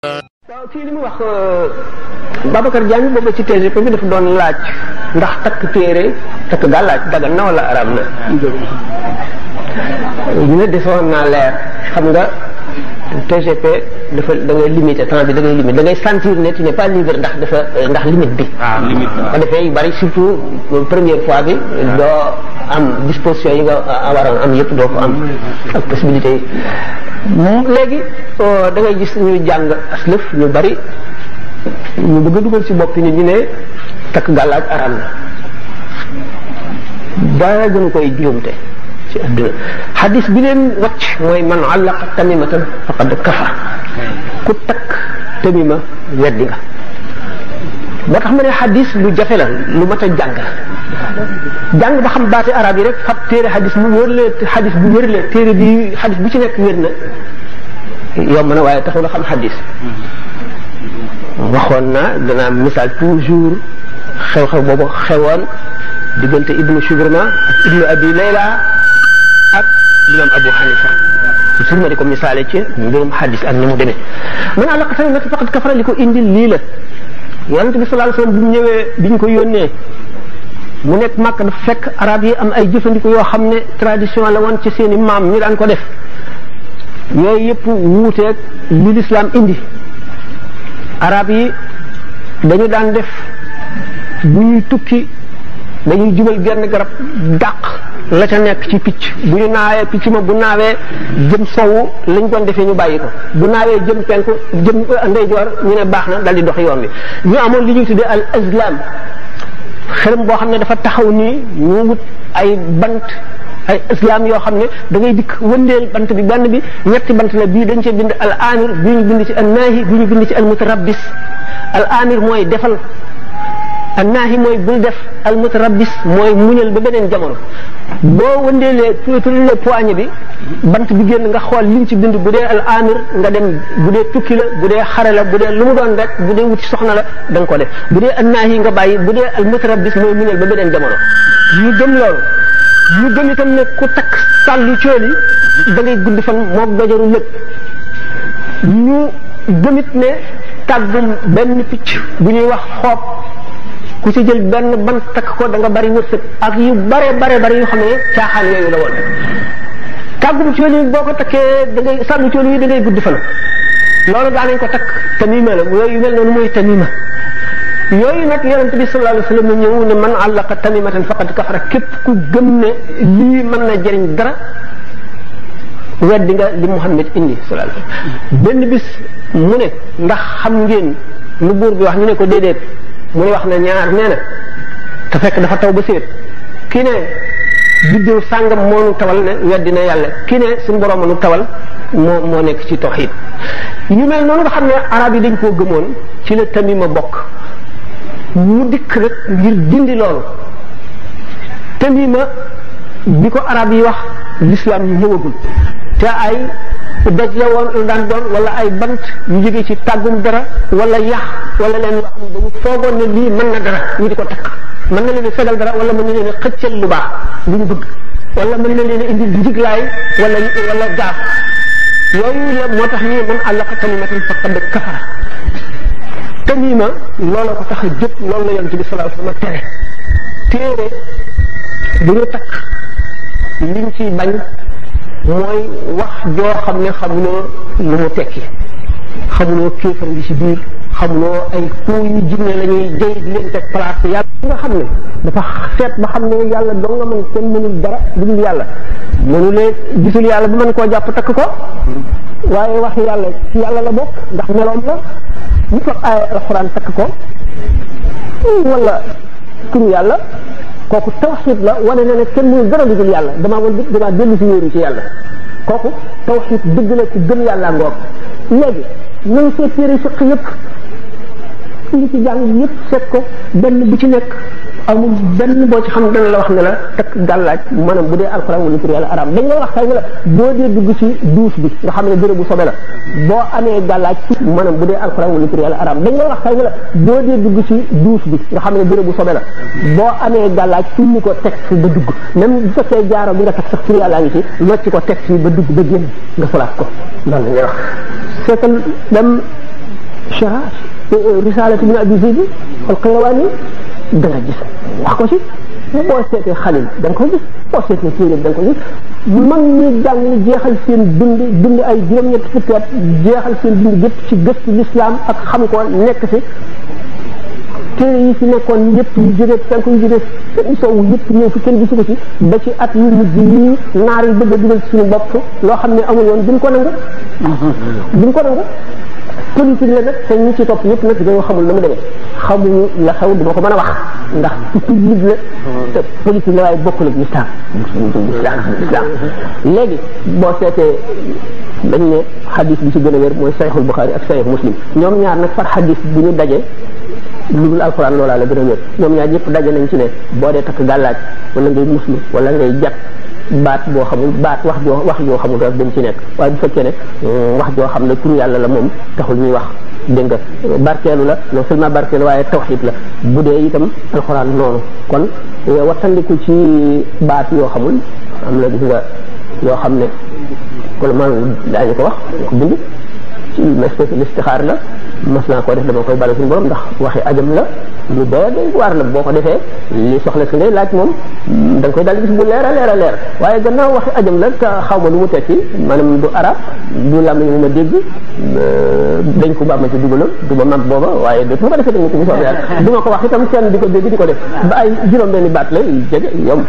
waaw kii li mu wax Babacar Diagne booba ci TGP bi dafa doon laaj ndax takk téere takk gàllaaj dagan na wala araam na ñu ne defoon naa leer xam nga TGP dafa da ngay limité temps bi da ngay limité da ngay sentir ne tu n'es pas libre ndax dafa ndax limite bi. limite bi. ko defee yu bari surtout première fois bi doo am disposition yi nga waroon am yëpp doo ko am ak possibilité yi. léegi da ngay gis ñu jàng aslëf ñu bari ñu bëgg a dugal ci bopp ni ñu ne takk gàllaaj araam na dara gënu koy juumte ci àdduna xadis bi leen wàcc mooy man allaqa tamimatan faqad kafa ku takk tamima weddi nga moo tax ma ne xadis lu jafe la lu mat a jàng ba xam baati arab yi rek fab téere xadis bu wër la xadis bu wër la téere bi xadis bu ci nekk wér na yomb na waaye taxul a xam xadis waxoon naa danaa misaal toujours xew-xew boobu xewoon diggante ibnu Shubrma ak ibnu abi layla ak imam Abu Hanifa toujours ma di ko misaale ci mbirum xadis ak ni mu demee man allaqa tamimatan faqad kafara li ko indi lii la yonent bi sallallahu alayhi wasallam bu ñëwee bi ñu ko yónnee mu nekk Makka dafa fekk arab yi am ay jëfandiku yoo xam ne tradition la woon ci seeni maam ñu daan ko def yooyu yëpp wuuteeg li lislaam indi arab yi dañu daan def bu ñuy tukki dañuy jubal genn garab dàq la ca nekk ci picc bu ñu naawee picc ma bu naawee jëm sowu lañ doon defee ñu bàyyi ko bu naawee jëm penku jëm ndeyjoor ñu ne baax na dal di dox yoon bi ñu amoon li ñuy tuddee al azlam xërëm boo xam ne dafa taxaw nii ñu wut ay bant ay islam yoo xam ne da ngay dikk wëndeel bant bi benn bi ñetti bant la bii dañ cee bind al amir bii ñu bind ci al naahi bii ñu bind ci al mutarabbis al amir mooy defal al naahi mooy bul def al mutarabbis mooy muñal ba beneen jamono boo wëndeelee tuuti poignée bi bant bi génn nga xool liñ ci bind bu dee al amir nga dem bu dee tukki la bu dee xare la bu dee lu mu doon rek bu dee wuti soxna la da nga ko def bu dee al naahi nga bàyyi bu dee al mutarabbis mooy muñal ba beneen jamono ñu gëm loolu ñu gëm itam ne ku takk sàllu cooli da ngay gudd fan moom dojaru lépp ñu gëmit ne tàggum benn picc bu ñuy wax xoob ku ci jël benn bant takk ko da nga bari wërsëg ak yu bare yu xam ne caaxaan yooyu la woon tàggum cooli boo ko takkee da ngay sàllu cooli yi da ngay gudd fan loolu daa nañ ko takk tamima la yooyu mel noonu mooy tamima yooyu nag yonent bi sallallahu alayhi wasallam ñëw ne man allaqa tamimatan faqad kafara képp ku gëm ne lii mën na jëriñ dara weddi nga li Muhammad indi sallallahu alayhi wasallam benn bis mu ne ndax xam ngeen lu buur bi wax ñu ne ko déedéet mu ne wax na ñaar nee na te fekk dafa taw ba séet kii ne biddew sàngam moo nu tawal ne weddi na yàlla kii ne suñu borom nu tawal moo nekk ci tawhid yu mel noonu nga xam ne arab yi dañ koo gëmoon ci la tamima bokk mu dikk rek ngir dindi loolu tamima bi ko arab yi wax l'islam ñëwagul te ay daj la woon lu daan doon wala ay bant yu jógee ci tàggum dara wala yax wala leen wax dañu foogoon ne lii mën na dara ñu di ko takk mën na leen fegal dara wala mën na leen xëccal lu baax lu ñu bëgg wala mën na leen indi njiglaay wala gaaf yooyu la moo tax ñu man allaqa tamimatan faqad kafara tamima loolu ko tax a jóg loolu la yonent bi sallallahu alayhi wasallam tere téere bu ñu takk liñ ciy bañ mooy wax joo xam ne xamuloo lu mu tekki xamuloo kéefar gi ci biir xamuloo ay kuu yu jinne la ñuy jëy di leen teg place yàlla nga xam ne dafa seet ba xam ne yàlla doo nga mën kenn mënul dara dul yàlla mënulee gisul yàlla ba mën koo jàpp takk ko waaye wax yàlla ci yàlla la bokk ndax meloom la ñu ko ay alxuraan takk ko wala turu yàlla kooku tawxiid la wane na ne kenn mënul dara dugul yàlla damaa dellu si wéeru ci yàlla kooku tawxiid dëgg la ci gëm yàlla ngoog léegi nañ seet téere fiq yëpp li ci jàng yëpp seet ko benn bu ci nekk amul benn boo ci xam dana la wax ne la takk gàllaaj maanaam bu dee alxuraan wala tur yàlla araam dañ la wax kay ne la boo dee dugg ci duus bi nga xam ne bérébu sobe la boo amee gàllaaj maanaam bu dee alxuraan wala tur yàlla araam dañ la wax kay ne la boo dee dugg ci duus bi nga xam ne bérébu sobe la boo amee gàllaaj suñu ko teg fi ba dugg même bu fekkee jaaro bi nga takk sax tur yàlla ngi ci locc ko teg fi ba dugg ba génn nga falaat ko loolu la ñuy wax seetal dem shara risalati ibn abi zayd al-qayrawani da nga gis wax ko ci boo seetee xalil da nga ko gis boo seetee téere da nga ko gis mag ñi jàng jeexal seen dund ay juróom-ñetti fukki at jeexal seen dund gépp ci gëstu l'islam ak xam ko nekk ci téere yi fi nekkoon yëpp yu jógee fenk yu jógee seen sowu yëpp ñëw fi kenn gisu ko ci ba ci at yu mujj yi naar yi bëgg a dugal ci suñu bopp loo xam ne amul yoon duñ ko nangu politique la nag te ñi ci topp ñëpp nag dañoo xamul na mu demee xamuñu la xew duma ko mën a wax ndax public la te politique la waaye bokkul ak l'islam léegi boo seetee dañ ne xadis bi ci gën a wér mooy Sahihul Bukhari ak Sahih Muslim ñoom ñaar nag far xadis bu ñu daje lu dul alxuraan loolaa la gën a wér ñoom ñaar ñëpp daje nañ ci ne boo dee takk gàllaaj wala ngay muslu wala ngay jat baat boo xamul baat wax joo xamul rek dañ ci nekk waaye bu fekkee ne wax joo xam ne turu yàlla la moom taxul ñuy wax dégg nga barkeelu la non seulement barkeelu waaye tawxiid la bu dee itam alxuraan noonu kon wattandiku ci baat yoo xamul am na gis nga yoo xam ne kon man daañu ko wax ko bind ci listixaar la mas naa koo def dama koy bala suñu borom ndax waxi ajam la lu doy waar la boo ko defee li soxla si ngay laaj moom da nga koy daal gis bu leer a leer waaye gannaaw waxi ajam la te xaw ma lu mu tekki maanaam du arab du lam ñu ma dégg dañ ko ba ma ci dugaloon du ma mag booba waaye dootu ma ko defee tamit bu soobee yàlla du ma ko wax itam kenn di ko dégg di ko def ba ay juróom benni baat la jege yomb